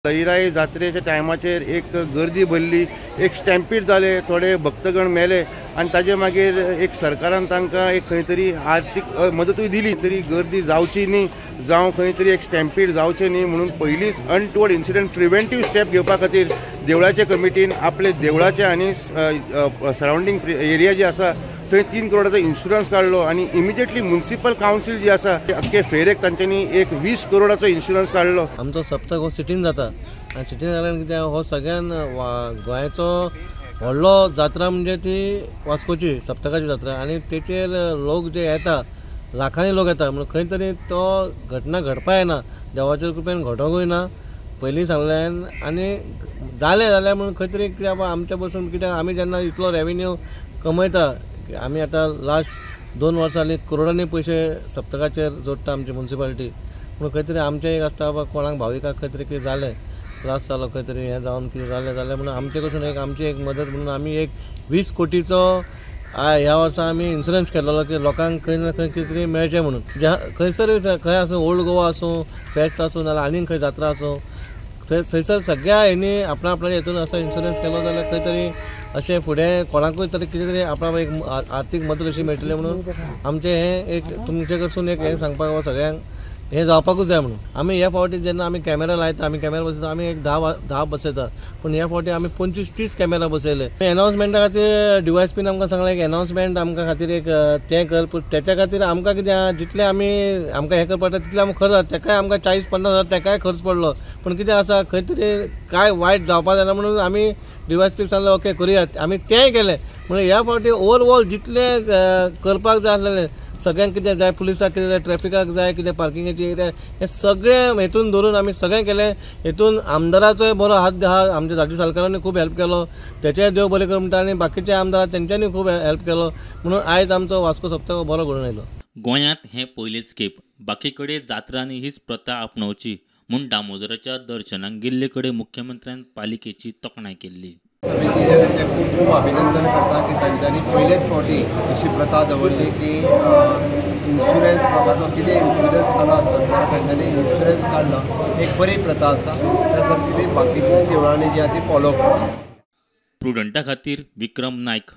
लईराई जात्रेच्या टायमाचेर एक गर्दी भरली, एक स्टॅम्पीड जाले, थोडे भक्तगण मेले आनी ताजे मागीर एक सरकारान तांकां एक खंय तरी आर्थीक मदतूय दिली, तरी गर्दी जावची न्ही, जावं खंय तरी एक स्टॅम्पीड जावचें न्ही म्हणून पयलींच अनटुवर्ड इन्सिडंट प्रिवेंटीव स्टेप घेवपा खातीर देवळाचे कमिटीन आपले देवळाचे आनी सरावंडींग एरिया जी आसा थंय 3 करोडाचो इन्शुरन्स काडलो आनी इमिजिएटली म्युनिसिपल कावन्सील जी आसा अख्खे फेरेक तांच्यांनी एक 20 करोडाचो इन्शुरन्स काडलो. आमचो सप्तक हो सिटीन जाता आनी सिटीन जाल्यार कितें हो सगळ्यान गोंयचो व्हडलो जात्रा म्हणजे ती वास्कोची सप्तकाची जात्रा आनी तेचेर लोक जे येता लाखांनी लोक येता म्हणून खंय तरी तो घटना घडपा येना, देवाच्या कृपेन घडोंकूय ना पयलीं सांगलें आनी जालें जाल्यार म्हणून खंय तरी कित्याक आमच्या बसून कित्याक आमी जेन्ना इतलो रेवेन्यू कमयता, आमी आतां लास्ट 2 वर्सां जालीं करोडांनी पयशे सप्तकाचेर जोडटा आमची म्युनिसिपालिटी, पूण खंय तरी आमचें एक आसता बाबा कोणाक भाविकाक खंय तरी कितें जालें, त्रास जालो खंय तरी हें जावन कितें जालें जाल्यार म्हणून आमचे कडसून एक आमची एक मदत म्हणून आमी एक 20 कोटीचो ह्या वर्सा आमी इन्शुरन्स केल्लो की लोकांक खंय ना खंय कितें तरी मेळचें म्हणून. ज्या खंयसर खंय आसूं, ओल्ड गोवा आसूं, फेस्त आसूं, नाल्यार आनीक खंय जात्रा आसूं, थंय थंयसर सगळ्या हेणी आपणा आपणाच्या हेतून असो इन्शुरन्स केलो जाल्यार खंय तरी अशें फुडें कोणाकूय तरी कितें तरी आपणाक एक आर्थीक मदत अशी मेळटली म्हणून आमचें हें एक तुमचे कडसून एक हें सांगपाक सगळ्यांक हें जावपाकूच जाय म्हणून. आमी ह्या फावटी जेन्ना आमी कॅमेरा लायता, आमी कॅमेरा बसयता, आमी एक 10 बसयता, पूण ह्या फावटी आमी 25-30 कॅमेरा बसयले. एनावन्समेंटा खातीर डीवायएसपीन आमकां सांगलें एक एनावन्समेंट आमकां खातीर एक तें कर, पूण तेच्या खातीर आमकां कितें जितलें आमी आमकां हें करपाक पडटा तितलें आमकां खर्च जाता, तेकाय आमकां 40-50 हजार तेकाय खर्च पडलो, पूण कितें आसा खंय तरी कांय वायट जावपा जायना म्हणून आमी डीवायएसपीक सांगलें ओके करुया, आमी तेंय केलें. म्हणून ह्या फावटी ओवरऑल जितलें करपाक जाय आसलें सगळ्यांक कितें जाय, पुलिसाक कितें जाय, ट्रॅफिकाक जाय, कितें पार्किंगाची कितें, हें सगळें हेतून धरून आमी सगळें केलें. हेतून आमदाराचोय बरो हात आहा, आमच्या धाटी सालकारांनी खूब हेल्प केलो, तेचेय देव बरें कर म्हणटा, आनी बाकीचे आमदार तेंच्यांनी खूब हेल्प केलो म्हणून आयज आमचो वास्को सप्तक बरो घडून आयलो. गोंयांत हें पयलीच खेप बाकी कडेन जात्रांनी हीच प्रथा आपणावची म्हूण दामोदराच्या दर्शनाक गेल्ले कडेन मुख्यमंत्र्यान पालिकेची तोखणाय केल्ली. समितीचें तांचें खूब खूब अभिनंदन करता की तांच्यांनी पयलेच फावटी अशी प्रथा दवरली की इन्शुरन्स लोकांचो कितें इन्शुरन्स जालो आसत जाल्यार तांच्यांनी इन्शुरन्स काडलो, एक बरी प्रथा आसा. त्या सारकी बाकीच्या देवळांनी जी आसा ती फॉलो करता. प्रुडंटा खातीर विक्रम नायक,